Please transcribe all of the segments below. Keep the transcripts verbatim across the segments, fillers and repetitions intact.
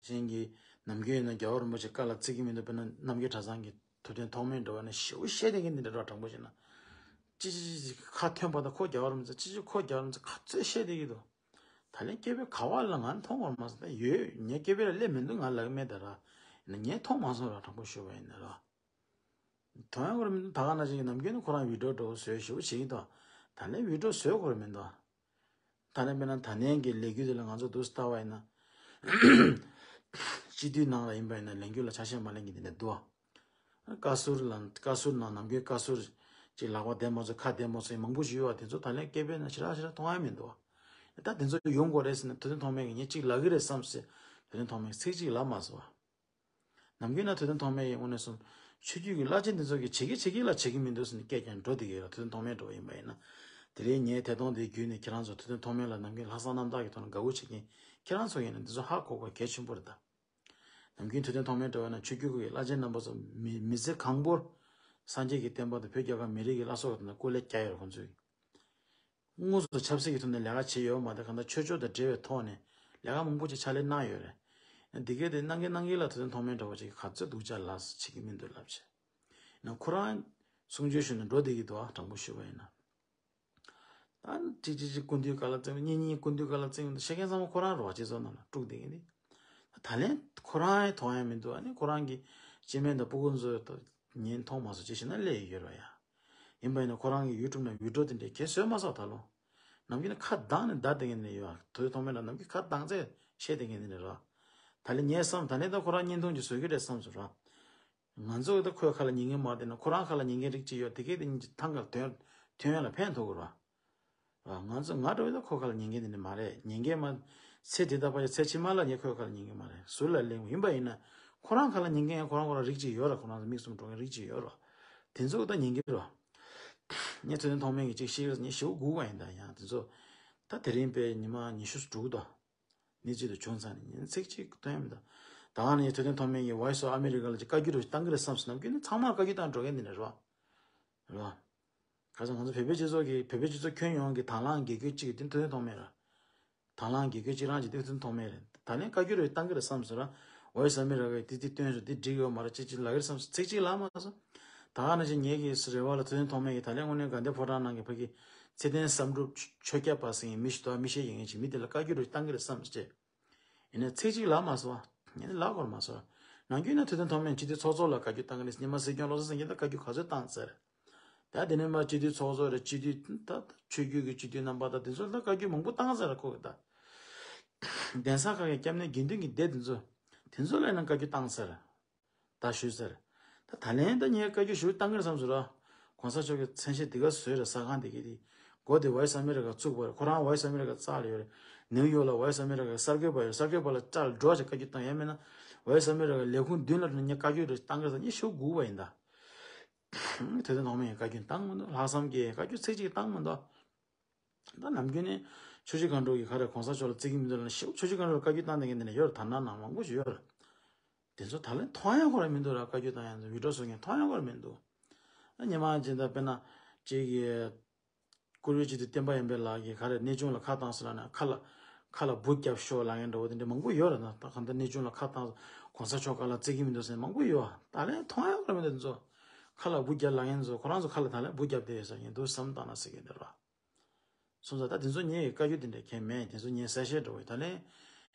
ཅན་གྱི་ནམ་རྒྱུན་ཡིན་ན་རྒྱལ་བ་རིན་པོ་ཆེ་བཀའ་ལ་བརྩི་གི་མི་འདུག་དཔེར་ན་རྣམ་རྒྱལ་གྲྭ་ཚང་གི་ཐུབ་བསྟན་ཐོགས་མེད་འགྲོ་བ་ནི་ཞེ་པོ་བཤད་བསྡད་མཁན་འདི་འདྲ་ར། དྲང་པོ་བཤད་ན། ཅི་ཅི་ཅི་ཅི་ཁ་ཐོན་པ་དང་ཁོ་རྒྱལ་བ་རིན་པོ་ཆེ། ཅི་ཅི་ཁོ་རྒྱལ་བ་རིན་པོ་ཆེ་ཁ་རྩོད་བཤད་བསྡད་ཀྱི་འདུག་ད་ལན་སྐད་འབོད་ག་བ་ལ་ང་མཐོང་བར་མ་སོང་། ད་ཡོད་ངས་སྐད་འབོད་ལ་སླེབས་མི་འདུག་ང་ལབ་མེད་ད་ར། ཡིན་ན་ངས་མཐོང་མ་སོང་ར། དྲང་པོ་ཞུ་བ་ཡིན་ན་ར། མཐོང་ཡང་ཁོ་ར་མི་འདུག་ད་ག་ནང་བཞིན་གྱི་ནམ་རྒྱུན་ནི་ཁོ་རང་བི་ཌིའོ་འདྲ་བོ་བཟོས་ཞེ་པོ་བྱེད་ཀྱི་འདུག་ད་ལན་བི་ཌིའོ་བཟོས་ཁོ་ར་མི་འདུག་ད་ནས་དཔེར་ན་ད་ནས་ཀྱི་ལས་འགུལ་དེ་ལ་ང་ཚོ་འདུག་སེ་ལྟ་བ་ཡིན་ན། སྤྱི་འཐུས་ནང་ལ་ཡིན་པ་ཡིན་ན་ལས་འགུལ་ལ་ཆ་ཤས་མ་ལེན་གྱི་དེ་འདྲ་འདུག་བཀའ་ཟུར་ལ་བཀའ་ཟུར་ནང་ནམ་རྒྱུན་བཀའ་ཟུར་ཅིག་ལག་པ་བདེ་མ་ཚོ་ཁ་བདེ་མ་ཚོ་ཡིན་མང་པོ་ཞིག་ཡོད་པ་དེ་ཚོ་ད་ལན་སྐད་འབོད་ན་ཞེ་དྲག་ཞེ་དྲག་མཐོང་ཡ་མི་འདུག་ད་དེ་ཚོ་ཡོང་དགོས་རེད་ཟེར་ན་ཐུབ་བསྟན་ཐོགས་མེད་ཀྱིས་ངས་ཅིག་ལབ་ཀྱི་རེད་བསམ་སེ་ཐུབ་བསྟན་ཐོགས་མེད་ཚིག་གཅིག་ལབ་མ་སོང་བ། ནམ་རྒྱུན་ན་ཐུབ་བསྟན་ཐོགས་མེད་ཀྱིས་དངོས་གནས་སོང་ཆོས་བརྒྱུད་ཀྱི་བླ་ཆེན་འདི་ཚོ་གིས་བྱེད་ཀྱི་བྱེད་ཀྱི་ལ་བྱེད་ཀྱི་མི་འདུག་ཟེར་ནས་སྐད་ཀྱང་འགྲོ་བསྡད་ཀྱི་ཡོད་ལ། ཐུབ་བསྟན་ཐོགས་མེད་འདྲ་བོ་ཡིན་པ་ཡིན་ན། དེ་རིང་ངའི་དེ་སྟོང་དེའི་བརྒྱུད་ནས་ཁྱེད་རང་ཚོ་ཐུབ་བསྟན་ཐོགས་མེད་ལ་ནམ་རྒྱུན་ལྷག་བསམ་རྣམ་དག་གི་ཐོག་ནས་དགའ་བོ་བྱེད་མཁན་ཁྱེད་རང་ཚོ་ཡིན་ན་འདི་ཚོ་ཧ་གོ་དགོས་གལ་ཆེན་པོ་རེད་ད། ནམ་རྒྱུན་ཐུབ་བསྟན་ཐོགས་མེད་འདྲ་བོ་ཡིན་ན་ཆོས་བརྒྱུད་ཀྱི་བླ་ཆེན་རྣམ་པ་ཚོ་མི་མི་ཚེ་གང་པོར་སངས་རྒྱས་ཀྱི་བསྟན་པ་དང་བོད་རྒྱལ་ཁབ་མི་རིགས་ཀྱི་བླ་སྲོག་དང་སྐུ་ལས་བསྐྱལ་ཡོད་རེད་ཁོང་ཚོས། དངོས་སུ་ཆབ་སྲིད་ཀྱི་ཐོག་ནས་ལས་ཀ་བྱས་ཡོད་མ་རེད། གང་ལྟར་ཆོས་ཕྱོགས་དང་འབྲེལ་བའི་ཐོག་ནས་ལས་ཀ་མང་པོ་ཅིག་ཕྱག་ལས་གནང་ཡོད་རེད། འདི་གས་དེ་གནང་གིན་གནང་གིན་ལ་ཐུབ་བསྟན་ཐོགས་མེད་འདྲ་བོ་ཅིག་ག་ཚོད་སྡུག་ཅག་ལ་བྱེད་ཀྱི་མི་འདུག་ལབ་བྱས། ཡིན་ན་ཁོ་རང་གསུང་ཆོས་ཞུ་ནས་འགྲོ་བསྡད་ཀྱི་འདུག་ཨ་དྲང་པོ་ཞུ་བ་ཡིན་ན། ད་ཅིག་ཅིག་ཅིག་སྐུ་མདུན་བཀའ་ལ་བཙན་པོ་གཉིས་གཉིས་སྐུ་མདུན་བཀའ་ལ་བཙན་པོ་བཤད་མཁན་ཚང་མ་ཁོ་རང་རེད་བ། སྤྱི་ཚོགས་ནང་ལ་དཀྲུགས་བསྡད་མཁན་དེ། ད་ལན་ཁོ་རང་ཡང་མཐོང་ཡ་མི་འདུག་ཨ་ནི་ཁོ་རང་གི་སྐྱེ་དམན་དང་སྤུ་གུ་ཚོ་ད་ཉན་མཐོང་མ་སོང་ཅི་ཞིག་ན་སླེབས་ཡོད་ར་ཡ། ཡིན་པ་ཡིན་ན་ཁོ་རང་གི་ཡུ་ཊུབ་ནང་བི་ཌིའོ་དེ་འདྲའི་གས་བཟོས་མ་སོང་ད་ལོ། ནམ་རྒྱུན་ནི་ཁ་གདངས་ནས་བསྡད་བསྡད་མཁན་དེ་འདྲ་ཡོད་ཨ། ཐུབ་བསྟན་ཐོགས་མེད་ལ་ནམ་རྒྱུན་ཁ་གདངས་ཚད་བཤད་བསྡད་མཁན་དེ་འདྲ་ར། ད་ལན་ངས་བསམ་ད་ལན་ད་ཁོ་རང་བརྙན་ཐུང་ཅིག་བཟོ་གི་རེད་བསམ་སོང་ར། ང་ཚོ་ད་ཁོའི་ཁ་ལ་ཉན་གི་མ་རེད་ན་ཁོ་རང་ཁ་ལ་ཉན་མཁན་རིགས་ཅིག་ཡོད་དེ་གས་དེ་གཉིས་ཀྱི་ཐང་ག་ལ་ཐོན་ཐོན་ཡ་ལ་ཕན་ཐོགས་གི་ར། ང་ཚོ་ང་འདྲ་བོ་ད་ཁོའི་ཁ་ལ་ཉན་མཁན་དེ་འདྲ་མ་རེད། ཉན་མཁན་མ་ཚེ་འདི་དག་ཕར་ཡ་ཚེ་ཕྱི་མ་ལ་ངས་ཁོའི་ཁ་ལ་ཉན་གི་མ་རེད། ཟུར་ལ་གླེང་ཡིན་པ་ཡིན་ན་ཁོ་རང་ཁ་ལ་ཉན་མཁན་ཡང་ཁོ་རང་ཁོ་རང་རིགས་ཅིག་ཡོད་ར། ཁོ་རང་ཚོ་མིག་གསུམ་འགྲོ་མཁན་རིགས་ཅིག་ཡོད་ར། དེ་ཚོ་ད་ཉན་གི་ར། ངས་ཐུབ་བསྟན་ཐོགས་མེད་ཀྱི་ཅིག་ཤེས་ངས་ཞེ་པོ་སྒུག་པ་ཡིན། ད་ཡང་དེ་ཚོ་ད་དེ་རིང་པའི་ཉི་མ་ཉི་ཤུ་དྲུག་དང་། ནི་གཅིག་ཏུ་བྱུང་ཚར་ནས་ཉིན་ཚིག་གཅིག་སྟོན་མི་འདུག་ད་ག་ནས་ཐུབ་བསྟན་ཐོགས་མེད་ཀྱིས་Voice of America ལ་ཅིག་བཀའ་བཀྱོན་རུ་བཏང་གི་རེད་བསམ་སོང་། ནམ་རྒྱུན་ནི་ཚང་མར་བཀའ་བཀྱོན་བཏང་འགྲོ་མཁན་འདི་འདྲ་རེད་བ། རེད་བ། ག་ཚོད་ང་ཚོ་བོད་པའི་སྤྱི་ཚོགས་ཀྱི་བོད་པའི་སྤྱི་ཚོགས་ཁྱོན་ཡོངས་ཀྱི་དང་བླངས་དགེ་སྐོས་གཅིག་དེ་ཐུབ་བསྟན་ཐོགས་མེད་རེད། དང་བླངས་དགེ་སྐོས་གཅིག་རང་གཅིག་དེ་ཐུབ་བསྟན་ཐོགས་མེད་རེད། ད་ལན་བཀའ་བཀྱོན་རུ་བཏང་གི་རེད་བསམ་སོང་ར། Voice of America གིས་དེ་དེ་སྟོན་རུ་དེ་འགྲིག་ཡོད་མ་རེད་ཅིག་ཅིག་ལབ་ཀྱི་རེད་བསམ་སོང་། ཚིག་གཅིག་ལབ་མ་སོང་། ད་ག་ནང་བཞིན་ངེད་ཀྱི་རེ་བ་ལ་ཐུབ་བསྟན་ཐོགས་མེད་ཀྱིས་ད་ལན་དངོས་གནས་དགའ་ལྡན་ཕོ་བྲང་ནང་གི་ཕ་གི་ཚེ་བརྟན་བསམ་གྲུབ་ཆོས་སྐྱབས་པ་ཟེར་མཁན་མི་ཞིག་འདུག་མི་ཤེས་ཡིན་མཁན་ཅིག་མི་དེ་ལ་བཀའ་བཀྱོན་རུ་བཏང་གི་རེད་བསམ་སོང་ཅེས། ཡིན་ནའི་ཚིག་གཅིག་ལབ་མ་སོང་། ངས་ནི་ལབ་དགོས་མ་སོང་། ནམ་རྒྱུན་ན་ཐུབ་བསྟན་ཐོགས་མེད་སྤྱི་འཐུས་ཚོགས་གཙོ་ལ་བཀའ་བཀྱོན་བཏང་གི་རེད། ཉི་མ་སྲིད་སྐྱོང་བློ་བཟང་སེང་གེ་ལ་བཀའ་བཀྱོན་ག་ཚོད་བཏང་ཟེར། ད་དེ་ནས་མར་སྤྱི་འཐུས་ཚོགས་གཙོ་རེད། སྤྱི་འཐུས་ད་ཆོས་བརྒྱུད་ཀྱི་སྤྱི་འཐུས་རྣམ་པ་དང་དེ་ཚོ་ལ་བཀའ་བཀྱོན་མང་པོ་བཏང་ཟེར་ཁོ་གི་ད། གདན་ས་ཁག་གི་སྐྱབས་གནས་དགེ་འདུན་གྱི་སྡེ་དེ་ཚོ། དེ་ཚོ་ལ་ཡང་བཀའ་བཀྱོན་བཏང་ཟེར། ད་ཞུས་ཟེར། ད་ད་ལན་ད་ངས་བཀའ་བཀྱོན་ཞུ་བཏང་གི་རེད་བསམ་སོང་ར། གོང་ས་མཆོག་གི་མཚན་ཤས་འདི་ག་བཟོས་རེད། གསར་ཁང་འདི་གི་དེ། འགོ་དེ་Voice of America བཙུགས་པ་རེད། ཁོ་རང་Voice of America རྩ་ལ་ཡོད་རེད། ནིའུ་ཡོག་ལ་Voice of America གསར་འགོད་པ་ཡོད་རེད། གསར་འགོད་པ་ལ་རྩ་ལ་འགྲོ་བྱས་བཀའ་བཀྱོན་བཏང་ཡ་མེད་ན། Voice of America ལས་ཁུངས་མདུན་ལ་ངས་བཀའ་བཀྱོན་རེ་བཏང་གི་རེད་ཟེར་ངས་ཞུ་དགོས་པ་ཡིན་ད། ཐུབ་བསྟན་ཐོགས་མེད་ཡང་བཀའ་བཀྱོན་བཏང་མི་འདུག་ལྷག་བསམ་གྱིས་བཀའ་བཀྱོན་ཚིག་གཅིག་བཏང་མི་འདུག་ད་ནམ་རྒྱུན་ནས་ཆུ་བཞི་སྒང་དྲུག་གི་ག་རེ་གོང་ས་མཆོག་ལ་བརྩི་གི་མི་འདུག་ལབ་ན་ཞེ་པོ་ཆུ་བཞི་སྒང་དྲུག་ལ་བཀའ་བཀྱོན་བཏང་བསྡད་མཁན་དེ་འདྲ་ཡོད་རེད། དར་ནག་ནང་མང་པོ་ཞིག་ཡོད་རེད། དེ་ཚོ་ད་ལན་མཐོང་ཡ་ཁོ་རང་མི་འདུག་ར། བཀའ་བཀྱོན་བཏང་ཡ་ཚོ་བི་ཌིའོ་བཟོ་མཁན་མཐོང་ཡ་ཁོ་རང་མི་འདུག་ཨ་ཉི་མ་ཅིག་ད་དཔེར་ན་ཅིག་གི་བཀུར་འོས་སྤྱི་འཐུས་བསྟན་པ་ཡར་འཕེལ་ལགས་ཀྱིས་ག་རེ་གནས་ཆུང་ལ་ཁ་བཏང་ཟེར་ལབ་ན་ཁ་ལ་ཁ་ལ་འབུ་རྒྱབ་ཤོག་ལབ་མཁན་འདྲ་བོ་དེ་འདྲ་མང་པོ་ཡོད་རེད་ན། ད་གང་ལྟར་གནས་ཆུང་ལ་ཁ་བཏང་གོང་ས་མཆོག་བཀའ་ལ་བརྩི་གི་མི་འདུག་ཟེར་མཁན་མང་པོ་ཡོད། ད་ལན་མཐོང་ཡ་ཁོ་རང་མི་འདུག་དེ་ཚོ་ཁ་ལ་འབུ་རྒྱབ་ལབ་མཁན་ཚོ་ཁོ་རང་ཚོ་ཁ་ལ་ད་ལན་འབུ་རྒྱབ་བསྡད་ཡོད་ས་ཡིན་འདུག་བསམ་བཏང་ན་ཟེར་གི་འདུག་ར། སོང་ཙང་ད་དེ་ཚོ་ངས་བཀའ་བཀྱོན་དེ་འདྲ་མཁན་མེད། དེ་ཚོ་ངས་གསལ་བཤད་འགྲོ་བའི་ད་ལན།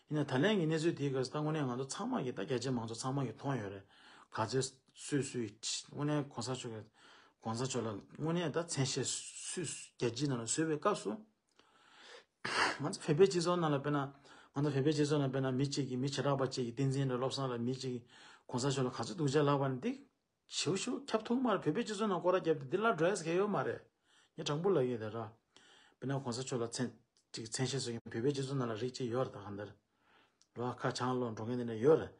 ཡིན་ན་ད་ལན་གྱི་གནས་ཚུལ་དེའི་སྐབས་སུ་ད་དངོས་གནས་ང་ཚོ་ཚང་མ་གིས་ད་རྒྱ་ཆེ་མང་ཚོགས་ཚང་མ་གིས་མཐོང་ཡོད་རེད། ག་ཚོད་སུས་སུས་དངོས་གནས་གོང་ས་མཆོག་གི་གོང་ས་མཆོག་ལ་དངོས་གནས་ད་མཚན་ཤས་སུས་རྒྱལ་སྤྱིའི་ནང་ལ་བཟོས་པའི་སྐབས་སུ། ང་ཚོ་བོད་པའི་སྤྱི་ཚོགས་ནང་ལ་དཔེར་ན་ང་ཚོ་བོད་པའི་སྤྱི་ཚོགས་ནང་དཔེར་ན་མི་གཅིག་གིས་མི་བྱེ་བྲག་པ་གཅིག་གིས་བསྟན་འཛིན་རེད་བློ་བཟང་རེད་མི་གཅིག་གིས་གོང་ས་མཆོག་ལ་ག་ཚོད་སྡུག་ཅག་ལབ་པ་ནི་འདི། ཞེ་པོ་ཞེ་པོ་ཁྱབ་ཐུབ་མ་རེད། བོད་པའི་སྤྱི་ཚོགས་ནང་སྐོར་ར་བརྒྱབ་སྟེ་འདི་ལ་འགྲོ་ཡས་ག་ཡོད་མ་རེད། ངས་དྲང་པོ་ལབ་ཡོད་དེ་ར། དཔེར་ན་གོང་ས་མཆོག་ལ་མཚན་ཅིག་མཚན་ཤས་བཟོ་མཁན་བོད་པའི་སྤྱི་ཚོགས་ནང་ལ་རིགས་གཅིག་ཡོད་རེད། ད་གང་ལྟར་ར་ཁ་བྱང་ལོག་འགྲོ་མཁན་དེ་འདྲ་ཡོད་རེད།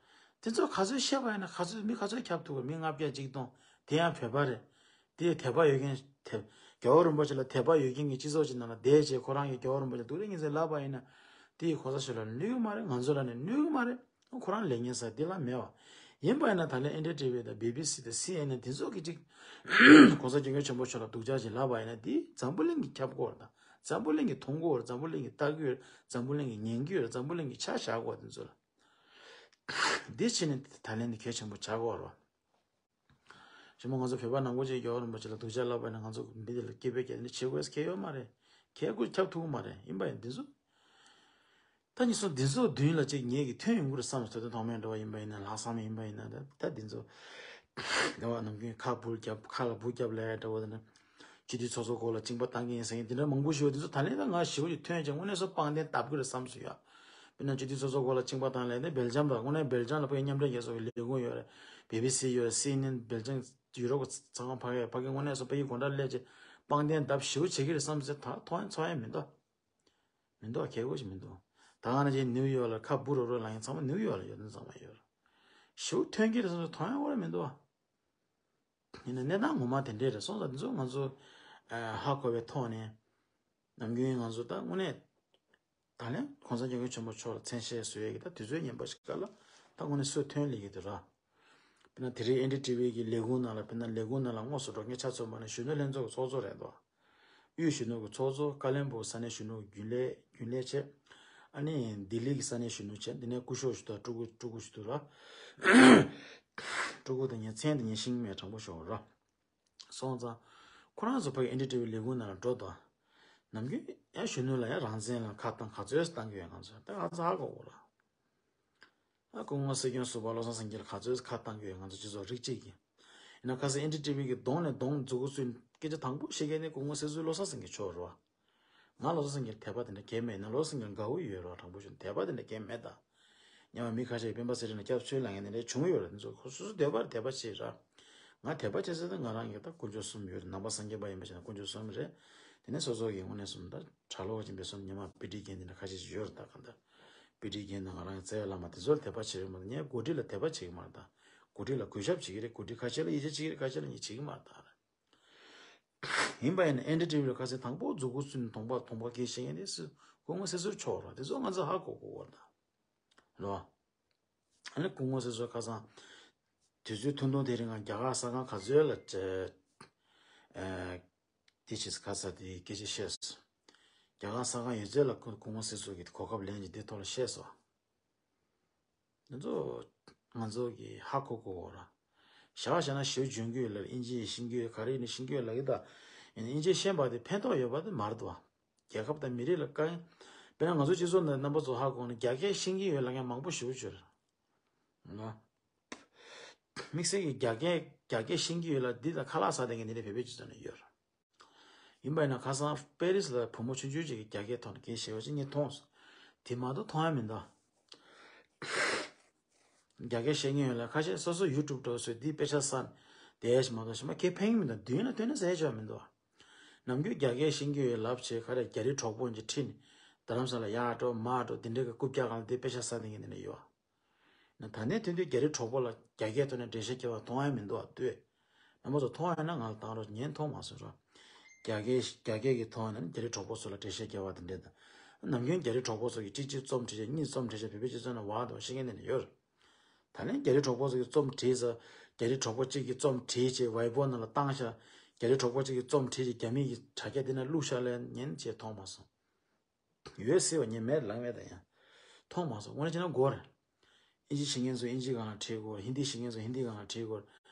དེ་ཚོ་ག་ཚོད་བཤད་པ་ཡིན་ན་ག་ཚོད་མི་ག་ཚོད་ཁྱབ་ཐུབ་པ། མི་ལྔ་བརྒྱ་གཅིག་སྟོང་དེ་ཡང་བོད་པ་རེད། དེ་དད་པ་ཡོད་མཁན་དད་རྒྱལ་བ་རིན་པོ་ཆེ་ལ་དད་པ་ཡོད་མཁན་གྱི་སྤྱི་ཚོགས་ཅིག་ནང་ལ་བསྡད་བྱས་ཁོ་རང་གིས་རྒྱལ་བ་རིན་པོ་ཆེ་སྡུག་རུས་ངན་ཚད་ལབ་པ་ཡིན་ན་དེ་ཡིས་གོང་ས་མཆོག་ལ་གནོད་ཀྱི་མ་རེད། ང་ཚོ་ལ་ནི་གནོད་ཀྱི་མ་རེད། ཁོ་རང་ལས་ངན་ཟེར་དེ་ལ་མེད་པ། ཡིན་པ་ཡིན་ན་ད་ལན་ཨེན་ཌི་ཊི་ཝི་དང་བི་བི་སི་དང་སི་ཨེན་ཨེན་དེ་ཚོ་གི་ཅིག་གོང་ས་སྐྱབས་མགོན་ཆེན་པོ་མཆོག་ལ་སྡུག་ཅག་ཅིག་ལབ་པ་ཡིན་ན་དེ་འཛམ་བུ་གླིང་གི་ཁྱབ་གོ་རེད། ད་འཛམ་བུ་གླིང་གི་མཐོང་གོ་རེད། འཛམ་བུ་གླིང་གི་ལྟ་གི་ཡོད་རེད། འཛམ་བུ་གླིང་གི་ཉན་གི་ཡོད་རེད། འཛམ་བུ་གླིང་གི་ཆ་བཞག་གོ་དེ་ཚོ་ལ། འདི་བྱས་ནས་ད་ལན་འདི་གལ་ཆེན་པོ་ཆགས་ཀྱི་ཡོད་རེད་བ། ཞི་མོ་ང་ཚོ་བོད་པ་ནང་པ་ཅིག་རྒྱལ་བ་རིན་པོ་ཆེ་ལ་སྡུག་ཅག་ལབ་པ་ཡིན་ན། ང་ཚོ་མི་དེ་ལ་སྐད་འབོད་རྒྱག་ནས་བྱེད་དགོས་ཁེལ་ཡོད་མ་རེད། ཁེལ་དགོས། ཁྱབ་ཐུབ་ཀྱི་མ་རེད། ཡིན་པ་ཡིན་འདི་ཚོ། ད་ཉིས་སྟོང་འདི་ཚོ་མདུན་ལ་ཅིག་ངེད་ཀྱི་ཐོན་ཡོང་གི་རེད་བསམ། ཐོས་དོན་ཐོགས་མེད་འགྲོ་བ་ཡིན་པ་ཡིན་ན། ལྷག་བསམ་ཡིན་པ་ཡིན་ན། ད་ད་འདི་ཚོ་ད་བ་ནམ་རྒྱུན་ཁ་འབུ་རྒྱབ། ཁ་ལ་འབུ་རྒྱབ་ལས་འདྲ་བོ་དེ་ནི། སྤྱི་འཐུས་ཚོགས་གཙོ་སྐོར་ལ་གཅིན་པ་བཏང་གི་ཡིན་ཟེར་མཁན་དེ་འདྲ་མང་པོ་ཞིག་ཡོད། དེ་ཚོ་ད་ལན་ད་ང་ཞེ་པོ་ཅིག་ཐོན་ཅིང་དངོས་གནས་སུ་དཔང་རྟགས་བཏབ་ཀྱི་རེད་བསམ་སོང་ཡ། དཔེར་ན་སྤྱི་འཐུས་ཚོགས་གཙོ་སྐོར་ལ་གཅིན་པ་བཏང་ལས་དེ་སྦེལ་ཇམ་དང་། དངོས་གནས་སྦེལ་ཇམ་ལ་ཕ་གི་མཉམ་འབྲེལ་རྒྱལ་ཚོགས་ཀྱི་ལས་ཁུངས་ཡོད་རེད། བི་བི་སི་ཡོད་རེད། སི་ཨེན་ཨེན། སྦེལ་ཇམ་ཡུ་རོབ་ཀྱི་ཚང་མ་ཕ་གི་ཕ་གི་དངོས་གནས་སུ་ཕ་གི་སྒོ་འགྲམ་སླེབས་བྱས་དཔང་རྟགས་བཏབ་ཞེ་པོ་བྱེད་ཀྱི་རེད་བསམ་ཟེར། ད་མཐོང་ཚོར་ཡ་མི་འདུག་མི་འདུག་ཁེལ་དགོས་ཞིག་མི་འདུག་ད་ག་ནང་བཞིན་ནིའུ་ཡོག་ལ་ཁ་འབུ་རོ་རོ་ལངས་མཁན་ཚང་མ་ནིའུ་ཡོག་ལ་ཡོད་མཁན་ཚང་མ་ཡོད་རེད། ཞེ་པོ་ཐོན་གྱི་རེད་བསམ་ཟེར་མཐོང་ཡ་དངོས་གནས་མི་འདུག་ཡིན་ན་གནས་སྟངས་ངོ་མ་དེ་འདྲས་རེད། སོང་ཙང་འདི་ཚོ་ང་ཚོ་ཨ་ཧ་གོ་བའི་ཐོག་ནས། ནམ་རྒྱུན་ང་ཚོ་ད་དངོས་གནས་ད་ལན་གོང་ས་སྐྱབས་མགོན་ཆེན་པོ་མཆོག་ལ་མཚན་ཤས་བཟོ་ཡས་ཀྱི་ད་དུས་ཚོད་ངན་པ་ཞིག་ག་ལ་ད་དངོས་གནས་སུ་ཐོན་ལེ་གི་འདུག་ར། དཔེར་ན་དེ་རིང་ཨེན་ཌི་ཊི་ཝི་གི་ལས་ཁུངས་ནང་ལ། དཔེར་ན་ལས་ཁུངས་ནང་ལ་དངོས་སུ་འགྲོ་མཁན་ཆ་ཚང་མ་ནི་གཞོན་ནུ་ལྷན་ཚོགས་ཀྱི་ཚོགས་གཙོ་རེད་འདུག་དབུས་གཞོན་ནུ་གི་ཚོགས་གཙོ། ཀ་བློན་སྦུག་ས་གནས་གཞོན་ནུ་རྒྱུན་ལས། རྒྱུན་ལས་བྱས། ཨ་ནི་ལྡི་ལི་གི་ས་གནས་གཞོན་ནུ་བྱས། འདི་ནས་སྐུ་ཞབས་ཞིག་དང་སྤྲུལ་སྐུ། སྤྲུལ་སྐུ་ཞིག་འདུག་ར། སྤྲུལ་སྐུ་དང་ངའི་མཚན་དེ་ངས་ཤེས་ཀྱི་མེད། དྲང་པོ་ཞུ་ར། སོང་ཙང་ཁོ་རང་ཚོ་ཕ་གི་ཨེན་ཌི་ཊི་ཝི་ལས་ཁུངས་ནང་ལ་འགྲོ་དང་། ནམ་རྒྱུན་ཡང་གཞོན་ནུ་ལ་ཡང་རང་བཙན་ལ་ཁ་བཏང་ག་ཚོད་བཏང་གི་ཡོད། ང་ཚོ་ད་ག་ཚོད་ཧ་གོ་གོ་ར། ཨ་སྐུ་ངོ་སྲིད་སྐྱོང་ཟུར་པ་བློ་བཟང་སེང་གེ་ལ་ག་ཚོད་ཁ་བཏང་གི་ཡོད། ང་ཚོ་སྤྱི་ཚོགས་རིགས་གཅིག་གིས། ཡིན་ན་ཁ་སང་ཨེན་ཌི་ཊི་ཝི་གི་གདོང་ནས་གདོང་མཛུབ་གུ་བཙུགས་སྐད་ཆ་དང་པོ་བཤད་མཁན་ནི་སྐུ་ངོ་སྲིད་ཟུར་བློ་བཟང་སེང་གེ་མཆོག་རེད་བ། ང་བློ་བཟང་སེང་གེར་དད་པ་དེ་འདྲ་གང་ཡང་མེད། ཡིན་ན་བློ་བཟང་སེང་གེར་དགའ་བོ་ཡོད་རེད་བ། དྲང་པོ་ཞུ་ན་དད་པ་དེ་འདྲ་གང་ཡང་མེད་ད། སྔོན་མ་མི་ཁ་ཤས་ཀྱིས་སྤེན་པ་ཚེ་རིང་ལ་སྐྱབས་བཅོལ་ལབ་མཁན་དེ་འདྲ་བྱུང་ཡོད་རེད། དེ་ཚོ་ཁོ་སོ་སོའི་འདོད་པར་དད་པ་བྱེད་ར། ང་དད་པ་བྱེད་ས་དེ་ང་རང་གི་ད་དཀོན་མཆོག་གསུམ་ཡོད་རེད། ནང་པ་སངས་རྒྱས་པ་ཡིན་པ་བྱས་ན་དཀོན་མཆོག་གསུམ་རེད། དེ་ནས་སོ་སོ་གི་དངོས་གནས་གསུམ་ད་གྲྭ་ལོག་ཅིག་ཡིན་པའི་བཟོ་ནས་སྔོན་མ་པཎྜི་ཏའི་རྒན་དེ་འདྲ་ཁ་ཤས་ཤིག་ཡོད་རེད། ད་གང་ལྟར་པཎྜི་ཏའི་རྒན་དང་ང་རང་གི་རྩ་བའི་བླ་མ་དེ་ཚོར་དད་པ་བྱེད་རེད་མ་གཏོགས་ངས་འགོ་ཁྲིད་ལ་དད་པ་བྱེད་ཀྱི་མ་རེད་ད། འགོ་ཁྲིད་ལ་གུས་ཞབས་བྱེད་ཀྱི་རེད། འགོ་ཁྲིད་ཁ་ཤས་ལ་ཡིད་ཆེས་བྱེད་ཀྱི་རེད། ཁ་ཤས་ལ་ཡིད་ཆེས་ཀྱི་མ་རེད་ད། ཡིན་པ་ཡིན་ན་ཨེན་ཌི་ཊི་ཝི་ལ་ཁ་སང་དང་པོ་མཛུབ་གུ་བཙུགས་ནས་གདོང་པ་གདོང་པ་སྐད་བཤད་མཁན་དེ་སུ། སྐུ་ངོ་སྲིད་ཟུར་མཆོག་རེད། དེ་ཚོ་ང་ཚོ་ཧ་གོ་དགོས་པ་རེད་ད། རེད་བ། ཨ་ནི་སྐུ་ངོ་སྲིད་ཟུར་ཁ་སང་དུས་ཚོད་ཐུང་ཐུང་དེ་རིང་ང་རྒྱ་གར་ས་ཁང་ག་ཚོད་ལ་བྱས། ཨ། དེ་ཕྱིས་ཁ་ས་དེ་སྐད་ཆ་བཤད་སོང་། རྒྱ་གར་ས་ཁང་ཡོད་ཚད་ལ་སྐུ་སྐུ་ངོ་སྲིད་ཟུར་གྱི་གོ་སྐབས་ལེན་གྱི་དེ་ཐོག་ལ་བཤད་སོང་། ང་ཚོ་ང་ཚོ་གི་ཧ་གོ་གོ་གོ་ར། བྱ་བ་བྱས་ན་ཞེ་པོ་འཇོན་གྱི་ཡོད་ལ། དབྱིན་ཇི་ཡི་ཤེས་ཀྱི་ཡོད། ག་རེ་ཡིན་ན་ཤེས་ཀྱི་ཡོད་ལབ་ཀྱི་ད། ཡིན་ན་དབྱིན་ཇི་ཤེས་པ་དེ་ཕན་ཐོགས་ཡོད་པ་དེ་མ་རེད་དོ། རྒྱལ་ཁབ་དང་མི་རིགས་ལ་དཀའ་ངལ། དཔེར་ན་ང་ཚོ་སྤྱི་ཚོགས་ནང་རྣམ་པ་ཚོ་ཧ་གོ་ན་རྒྱ་སྐད་ཤེས་ཀྱི་ཡོད་ལབ་མཁན་མང་པོ་ཞེ་པོ་ཅིག་ཡོད་རེད། ང་དམིགས་བསལ་གྱི་རྒྱ་སྐད་རྒྱ་སྐད་ཤེས་ཀྱི་ཡོད་ལ་འདི་དང་ཁ་ལག་ཟ་བསྡད་མཁན་དེ་འདྲ་བོད་པའི་སྤྱི་ཚོགས་ནང་ཡོད་རེད། ཡིན་པ་ཡིན་ན་ཁ་སང་པེ་རི་སི་ལ་བུ་མོ་ཆུང་ཆུང་ཅིག་གིས་རྒྱ་སྐད་ཐོག་ནས་སྐད་བཤད་པ་ཅིག་ངས་མཐོང་སོང་། དེ་མ་གཏོགས་མཐོང་ཡ་མི་འདུག་རྒྱ་སྐད་བཤད་མཁན་ཡོད་ལ་ཁ་ཤས་སོ་སོ་ཡུ་ཊུབ་འདྲ་བོ་བཟོས་འདི་དཔེ་ཆ་ཟ་ནས་བསྡད་ཡ་ཞིག་མ་གཏོགས་གཞན་པ་ཁེ་ཕན་གྱི་མི་འདུག་མདུན་ལ་ཐོན་ན་ཟ་ཡ་ཅིག་མི་འདུག་ནམ་རྒྱུན་རྒྱ་སྐད་ཤེས་ཀྱི་ཡོད་ལབ་བྱས་ཁ་རས་རྒྱ་རིགས་གྲོགས་པོ་ཅིག་ཁྲིད་ནས་རྡ་རམ་ས་ལ་ཡར་འགྲོ་མར་འགྲོ་དེ་འདྲའི་གི་རྐུབ་བཀྱག་སྒང་ལ་འདི་དཔེ་ཆ་ཟ་བསྡད་མཁན་དེ་འདྲ་ཡོད། ན་ད་ནས་ཐོན་དུས་རྒྱ་རིགས་གྲོགས་པོ་ལ་རྒྱ་སྐད་ཐོག་ནས་འགྲེལ་བཤད་རྒྱབ་པ་མཐོང་ཡ་མི་འདུག་ཨ། ལྟོས། རྣམ་པ་ཚོ་མཐོང་ཡ་ན་ང་ལ་བཏང་རོགས། ངས་མཐོང་མ་སོང་ར། རྒྱ་སྐད་རྒྱ་སྐད་ཀྱི་ཐོག་ནས་རྒྱ་རིགས་གྲོགས་པོ་ཚོ་ལ་འགྲེལ་བཤད་རྒྱབ་པ་དེ་འདྲས་དང་། ནམ་རྒྱུན་རྒྱ་རིགས་གྲོགས་པོ་ཚོ་གིས་གཅིག་གཅིག་རྩོམ་བྲིས་བྱས་གཉིས་རྩོམ་བྲིས་བྱས་བོད་པའི་སྤྱི་ཚོགས་ནང་བར་དུ་བཤད་མཁན་དེ་འདྲ་ཡོད་རེད། ད་ལན་རྒྱ་རིགས་གྲོགས་པོ་ཚོ་གིས་རྩོམ་བྲིས་ཚར། རྒྱ་རིགས་གྲོགས་པོ་གཅིག་གིས་རྩོམ་བྲིས་བྱས་ཝེ་པོ་ནང་ལ་བཏང་ཤག་རྒྱ་རིགས་གྲོགས་པོ་གཅིག་གིས་རྩོམ་བྲིས་བྱས་རྒྱ་མི་གི་དྲ་རྒྱ་དེ་ནང་བླུགས་ཤག་ལབ་མཁན་ཅིག་མཐོང་མ་སོང་། ཡོད་སྲིད་པ་ངས་མེད་ལབ་མེད་ད། ཡང་མཐོང་མ་སོང་། དངོས་གནས་བྱས་ན་དགོས་རེད། ཨིན་ཇི་ཤེས་མཁན་ཚོས་ཨིན་ཇིའི་སྒང་ལ་བྲིས་དགོས། ཧིན་དི་ཤེས་མཁན་ཚོས་ཧིན་དིའི་སྒང་ལ་བྲིས་དགོས།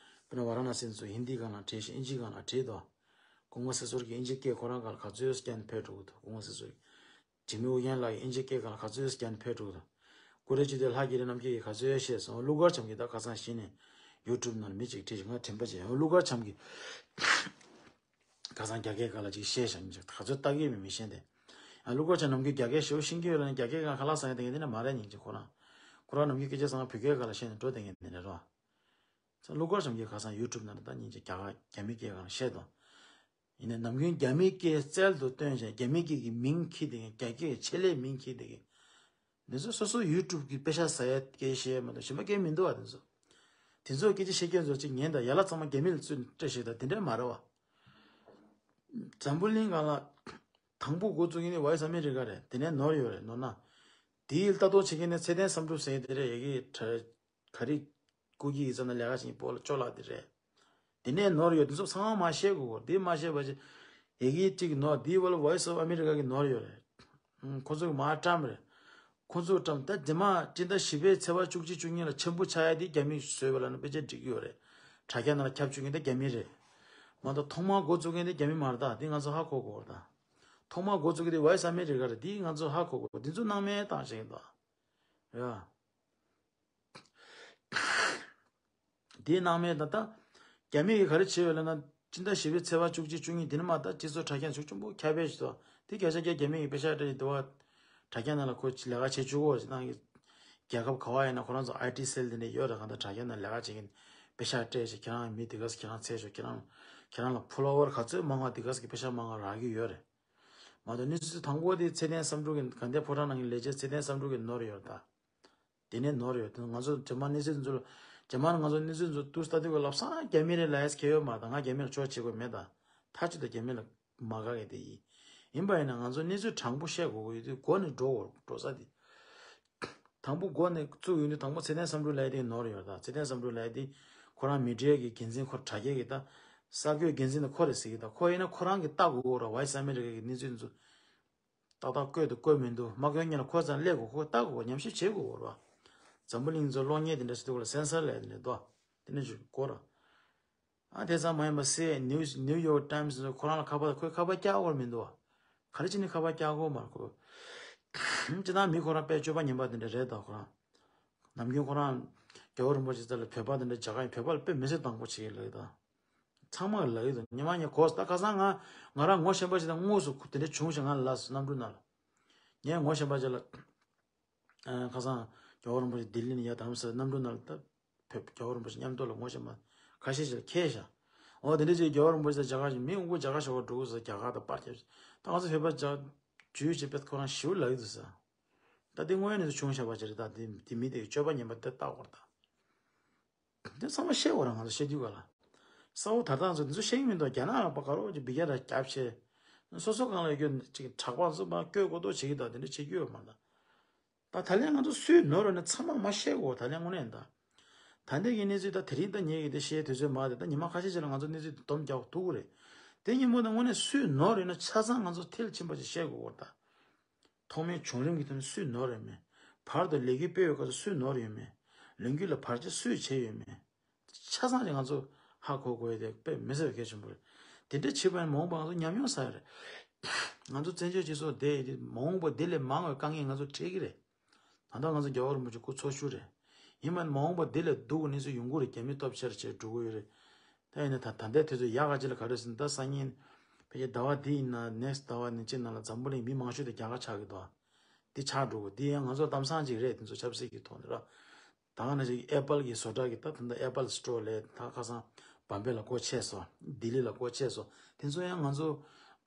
དཔེར་ན་ཝ་ར་ཎ་སི་ཚོས་ཧིན་དིའི་སྒང་ལ་བྲིས་ཤག་ཨིན་ཇིའི་སྒང་ལ་བྲིས་དང་། སྐུ་ངོ་སྲིད་ཟུར་གྱིས་ཨིན་ཇིའི་སྐད་ཁོ་རང་སྒང་ལ་ག་ཚོད་སྐྱོན་ཕེབས་འགྲོ་གི་འདུག་སྐུ་ངོ་སྲིད་ཟུར་གྱིས། འཇིགས་མེད་ཨུ་རྒྱན་ལགས་ཀྱིས་ཨིན་ཇིའི་སྐད་སྒང་ལ་ག་ཚོད་སྐྱོན་ཕེབས་འགྲོ་གི་འདུག་ཀུ་རེ་སྤྱི་འཐུས་ལྷ་རྒྱ་རི་རྣམ་རྒྱལ་གྱིས་ག་ཚོད་བཤད་སོང་། ཀླུ་མཁར་བྱམས་ཀྱིས་ད་ཁ་སང་གཞི་ནས་ཡུ་ཊུབ་ནང་ལ་མི་གཅིག་བྲིས་ཤག་ང་དྲན་པ་བརྗེད་ཡོང་། ཀླུ་མཁར་བྱམས་ཀྱིས། ཁ་སང་རྒྱ་སྐད་སྒང་ལ་ཅིག་བཤད་བཞག་མི་ཅིག་ག་ཚོད་ལྟ་གི་མི་མི་ཤེས་ཏེ། ཡང་ཀླུ་མཁར་བྱམས་ནམ་རྒྱུན་རྒྱ་སྐད་ཞེ་པོ་ཤེས་ཀྱི་ཡོད་ལ་ནི་རྒྱ་སྐད་སྒང་ཁ་ལག་ཟ་ཡ་དེ་ངས་དེ་ནས་མ་རེད་སྙིང་རྗེ་ཁོ་རང་། ཁོ་རང་ནམ་རྒྱུན་སྐད་ཆ་ཚང་མ་བོད་སྐད་སྒང་ལ་བཤད་ནས་འགྲོ་དེ་ངས་དེ་ནས་རོ། ཀླུ་མཁར་བྱམས་ཀྱིས་ཁ་སང་ཡུ་ཊུབ་ནང་ལ་ད་སྙིང་རྗེ་རྒྱ་གར་རྒྱ་མི་སྐད་སྒང་ལ་བཤད་དོ། ཡིན་ནའི་ནམ་རྒྱུན་རྒྱ་མི་སྐད་རྩལ་དུ་བཏོན་བྱས་རྒྱ་མི་སྐད་ཀྱི་མིང་འཁྱེར་དེ་ངས་རྒྱ་སྐད་ཆེད་ལས་མིང་འཁྱེར་དེ་གི། འདི་ཚོ་སོ་སོ་ཡུ་ཊུབ་གི་དཔེ་ཆ་ཟ་ཡ་སྐད་བཤད་མ་གཏོགས་གཞན་པ་སྐད་མི་འདུག་བ་དེ་ཚོ། དེ་ཚོ་སྐད་ཆ་བཤད་མཁན་ཚོ་གཅིག་ཉན་དང་། ཡན་ལག་ཚང་མ་རྒྱ་མི་ལ་བཙུན་སྤྲད་ཞིག་དང་དེ་འདྲ་མ་རེད་བ། འཛམ་བུ་གླིང་སྒང་ལ་དང་པོ་འགོ་བཙུགས་མཁན་ནི་ཝོ་ཡི་སི་ཨ་མེ་རི་ཀ་རེད། དེ་ནས་ནོར་ཡོད་རེད། ནོར་ན། དེའི་ལྟ་རྟོག་བྱེད་མཁན་ནི་ཚེ་བརྟན་བསམ་གྲུབ་ཟེར་མཁན་དེ་རེད། ཡ་གི་གྲ་ག་རི་སྐུ་སྒེར་གྱི་རྩ་ནས་ལས་ཀ་བྱེད་མཁན་སྤོ་ལོ་ཅོ་ལགས་དེ་རེད། དེ་ནས་ནོར་ཡོད་དེ་ཚོ་ཚང་མ་བཤད་དགོས་གོ། དེ་མ་བཤད་པ་ཅིག་ཡ་གི་གཅིག་ནོར། དེའི་བར་ལ་ཝོ་ཡི་སི་ཨོཕ་ཨ་མེ་རི་ཀ་གི་ནོར་ཡོད་རེད། ཁོ་ཚོ་གི་མ་ཊམ་རེད། ཁོང་ཚོ་བཀྲམ་ད་རྗེས་མ་སྤྱི་ཟླ་བཞི་པའི་ཚེས་པ་བཅུ་གཅིག་བཅུ་གཉིས་ལ་ཆེན་པོ་ཆགས་ཡ་དེ་རྒྱ་མིས་བཟོས་པ་ལབ་ན་དཔེ་ཆ་འགྲིག་གི་ཡོད་རེད། དྲ་རྒྱ་ནང་ལ་ཁྱབ་བཅུག་མཁན་དེ་རྒྱ་མི་རེད། མ་གཏོགས་ཐོག་མར་འགོ་བཙུགས་མཁན་དེ་རྒྱ་མི་མ་རེད་ད། དེ་ང་ཚོ་ཧ་གོ་དགོས་རེད་ད། ཐོག་མར་འགོ་བཙུགས་མཁན་དེ་ཝའི་སི་ཨ་མི་རི་ཀ་རེད། དེ་ང་ཚོ་ཧ་གོ་དགོས། དེ་ཚོ་སྣང་མེད་བཏང་བཞག་གི་འདུག་རེད་བ། དེའི་ནང་མེད་ད་ལྟ། རྒྱ་མི་གིས་ག་རེ་བྱས་ཡོད་ལབ་ན། སྤྱི་ཟླ་བཞི་པའི་ཚེས་པ་བཅུ་གཅིག་བཅུ་གཉིས་དེ་ནས་མར་ད་སྤྱི་ཚོགས་དྲ་རྒྱ་ཤུགས་ཆེན་པོ་ཁྱབ་སྤེལ་བྱས་འདུག་དེ་བརྒྱ་ཆ་བརྒྱ་རྒྱ་མི་གིས་པེ་ཤག་སྤྲད་ཡོད་འདུག་བ། དྲ་རྒྱ་ནང་ལ་ཁོ་ལས་ཀ་བྱེད་བཅུག་གོ་ཞེས་གནང་གི། རྒྱལ་ཁབ་ག་བ་ཡིན་ན་ཁོ་རང་ཚོ་ཨའི་ཊི་སེལ་དེ་འདྲ་ཡོད་རེད། གང་ལྟར་དྲ་རྒྱ་ནང་ལས་ཀ་བྱེད་མཁན་པེ་ཤག་སྤྲད་བྱས། ཁྱེད་རང་མི་དེ་ག་ས་ཁྱེད་རང་འཚོལ་ཤོག་ཁྱེད་རང་ཁྱེད་རང་ལ་ཕོ་ལོ་ཝར་ག་ཚོད་མང་བ་དེ་ག་ས་གི་པེ་ཤག་མང་བ་རག་གི་ཡོད་རེད། མ་གཏོགས་གནས་ཚུལ་དང་པོ་དེ་ཚེ་བརྟན་བསམ་གྲུབ་ཀྱི་དགའ་ལྡན་ཕོ་བྲང་ནང་གི་ལས་བྱེད་ཚེ་བརྟན་བསམ་གྲུབ་ཀྱིས་ནོར་ཡོད་རེད་ད། དེ་ནས་ནོར་ཡོད་དེ། ང་ཚོ་རྗེས་མ་གནས་ཚུལ་འཛུལ། རྗེས་མ་ང་ཚོ་གནས་ཚུལ་འཛུལ་དུས་ལྟ་དུས་ཀྱི་ལབ་སང་རྒྱ་མི་རེད་ལབ་ཡས་ཁྱད་ཡོད་མ་རེད། ང་རྒྱ་མི་ལ་ཕྱོགས་བྱེད་དགོས་མེད་ད། མཐའ་གཅིག་ཏུ་རྒྱ་མི་ལ་མ་དགའ་གི་དེ་ཡིན། ཡིན་པ་ཡིན་ན་ང་ཚོ་གནས་ཚུལ་དྲང་པོ་བཤད་དགོས་ཀྱི་ཡོད་དུས་འགོ་ནས་འགྲོ་འགྲོ་ས་དེ། དང་པོ་འགོ་ནས་བཙུགས་ཡོང་དུས་དང་པོ་ཚེ་བརྟན་བསམ་གྲུབ་ལབ་ཡས་དེ་ནོར་ཡོད་ད། ཚེ་བརྟན་བསམ་གྲུབ་ལབ་ཡས་དེ་ཁོ་རང་མི་ཌི་ཡ་གི་འགན་འཛིན། ཁོ་དྲ་རྒྱ་གི་ད་གསར་འགོད་འགན་འཛིན་དེ་ཁོ་རེད་ཟེར་གི་ད། ཁོ་ཡིན་ན་ཁོ་རང་གིས་ལྟ་དགོས་ར། ཝའི་སི་ཨ་མི་རི་ཀ་གི་གནས་ཚུལ་ཚོ། ཏག་ཏག་བཀོད་འདུག་བཀོད་མི་འདུག་མ་བཀོད་སྔོན་ལ་ཁོ་ཚང་སླེབས་དགོས། ཁོ་ལྟ་དགོས། ཉམས་ཞིབ་བྱེད་དགོས་རེད་བ། འཛམ་བུ་གླིང་ཚོ་གློག་བརྙན་དེ་འདྲ་ཞིག་འདུག་ལ་སེན་སར་ལབ་དེ་འདྲ་འདུག་དེ་འདྲ་ཞིག་དགོས་ར། ཨ་དེ་ཙམ་མ་ཡིན་པ་སེ་ནིའུ་ནིའུ་ཡོག་ཊའིམ་སི་ཚོ་ཁོ་རང་ལ་ཁ་པར། ཁོས་ཁ་པར་རྒྱག་དགོས་མི་འདུག་བ། ག་རེ་བྱས་ནས་ཁ་པར་རྒྱག་དགོས་མ་རེད་ཁོ། སྤྱིར་བཏང་མི་ཁོ་རང་དཔེ་སྤྱོད་པ་ངན་པ་དེ་འདྲ་རེད་ད། ཁོ་རང་ནམ་རྒྱུན་ཁོ་རང་རྒྱལ་བ་རིན་པོ་ཆེ་རྩ་ལ་བོད་པ་དེ་འདྲ་མཇལ་ཁ་ཡིན། བོད་པ་ལ་དཔེ་མི་སྲིད་དང་པོ་བྱེད་ཀྱི་ལབ་ཀྱི་ད། ཚང་མ་ལབ་ཀྱི་འདུག་ཉི་མ་ངས་གོ་སོང་། ད་ཁ་སང་ང་ང་རང་ངོ་ཤེས་པ་ཞིག་དང་དངོས་སུ་དེ་འདྲ་བྱུང་ཞིག་ང་ལ་ལབ་སོང་། གནམ་གྲུ་ནང་ལ། ངས་ངོ་ཤེས་པ་ཅིག་ལ། ཨ། ཁ་སང་རྒྱལ་བ་རིན་པོ་ཆེ་ལྡི་ལི་ནས་ཡར་རྡ་རམ་ས་ལ་གནམ་གྲུ་ནང་ལ་ད་བོད་རྒྱལ་བ་རིན་པོ་ཆེ་མཉམ་དུ་ལ་ངོ་ཤེས་པ་ཁ་ཤས་ཤིག་ལ་མཁས་ཤག་འོ་དེ་འདྲ་ཅིག་རྒྱལ་བ་རིན་པོ་ཆེ་ད་མཇལ་ཁ་ཞིག་མི་དབུལ་པོ་མཇལ་ཁ་ཞུ་བར་འགྲོ་དགོས་ཟེར། རྒྱ་གར་དང་པར་རྒྱབ་ཞིག་ད་ང་ཚོ་བོད་པ་མཇལ་ཇུས་བྱེད་པས་ཁོ་རང་ཞིའུ་ལབ་ཀྱི་འདུག་ཟེར། ད་དེ་དངོས་ཡོད་གནས་ཚུལ་བྱུང་བཞག་པ་ཅིག་རེད། ད་དེ་དེ་མི་དེ་གི་སྤྱོད་པ་ངན་པ་དེ་ལྟ་དགོས་རེད་ད། དེ་ཚང་མ་ཤེས་དགོས་ར། ང་ཚོ་བཤད་དུས་ག་ལ། གསར་འོག་དར་ཐང་ཚོ་དེ་ཚོ་ཤེས་ཀྱི་མི་འདུག་རྒྱ་ནག་ལ་པ་ག་རོ་ཅིག་འབི་རྒྱ་ར་རྒྱབ་བྱས། སོ་སོ་གང་ལ་ཡོད་རྒྱུ་ཅིག་དྲག་པ་ཚོ་མར་བསྐྱོད་དགོས་འདུག་བྱེད་ཀྱི་འདུག་དེ་འདྲ་བྱེད་རྒྱུ་ཡོད་མ་རེད། ད་ད་ལན་ང་ཚོ་སུས་ནོར་རེད་ན་ཚང་མ་མ་བཤད་དགོས། ད་ལན་དངོས་གནས་ད། ད་ལྟའི་གི་གནས་ཚུལ་ད་དེ་རིང་ད་ངེད་ཀྱིས་དེ་བཤད་དུས་ཚོད་མ་རེད། ད་ཉི་མ་ཁ་ཤས་ཅིག་ལ་ང་ཚོ་གནས་ཚུལ་དེ་སྡོམ་རྒྱག་ཐུབ་ཀྱི་རེད། དེ་སྔོན་མ་ད་དངོས་གནས་སུས་ནོར་རེད་ན་ཆ་ཚང་ང་ཚོ་མཐིལ་ཕྱིན་པ་ཅིག་བཤད་དགོས་ད། ཐོག་མའི་བྱུང་རིམ་གྱི་ཐོག་ནས་སུས་ནོར་ཡོད་མེད། བར་དུ་ལས་འགུལ་སྤེལ་བའི་སྐབས་སུ་སུས་ནོར་ཡོད་མེད། ལས་འགུལ་ལ་བར་ཆད་སུས་བྱས་ཡོད་མེད། ཆ་ཚང་ཅིག་ང་ཚོ་ཧ་གོ་དགོས་ཡ་དེ་དཔེ་མི་སྲིད་པའི་གལ་ཆེན་པོ་རེད། དེ་འདྲ་བྱེད་པ་ཡིན་ན་མ་འོངས་པ་ང་ཚོ་ཉམས་མྱོང་བསགས་ཡ་རེད། ང་ཚོ་བཙན་བྱོལ་སྤྱི་ཚོགས་དེ་མ་འོངས་པ་འདི་ལས་མང་བའི་དཀའ་ངལ་ང་ཚོ་འཕྲད་ཀྱི་རེད། ད་ལྟ་ང་ཚོ་རྒྱལ་བ་རིན་པོ་ཆེ་སྐུ་འཚོ་བཞུགས་རེད། ཡིན་པ་ཡིན་ན་མ་འོངས་པ་འདི་ལས་སྡུག་གི་གནས་ཚུལ་ཡོང་གི་རེད། རྒྱ་མི་སྟོབས་ཆེར་ཆེར་འགྲོ་གི་ཡོད་རེད། ད་ཡིན་ན་ད་ད་ལྟའི་དུས་ཚོད་ཡག་ག་ཅིག་ལ་ག་རེ་ཟེར་ན། ད་སང་ཉིན་ཕལ་ཆེར་ཟླ་བ་འདི་ཡིན་ན་ནེག་སི་ཊི་ཟླ་བ་ནི་ཅིག་ནང་ལ་འཛམ་བུ་གླིང་མི་མང་ཤོས་དེ་རྒྱ་གར་ཆགས་ཀྱི་འདུག་འདི་ཆགས་འགྲོ་གི། འདི་ཡང་ང་ཚོ་གཏམ་བཟང་ཅིག་རེད། དེ་ཚོ་ཆབ་སྲིད་ཀྱི་ཐོག་ནས་ར། ད་ག་ནང་བཞིན་ཨེ་པལ་གྱི་བཟོ་གྲྭ་གི་ད་ད་ལྟ་ཨེ་པལ་སི་ཊོར་ལས་ད་ཁ་སང་བམ་བེ་ལ་སྒོ་ཕྱེ་སོང་། ལྡི་ལི་ལ་སྒོ་ཕྱེ་སོང་། དེ་ཚོ་ཡང་ང་ཚོ་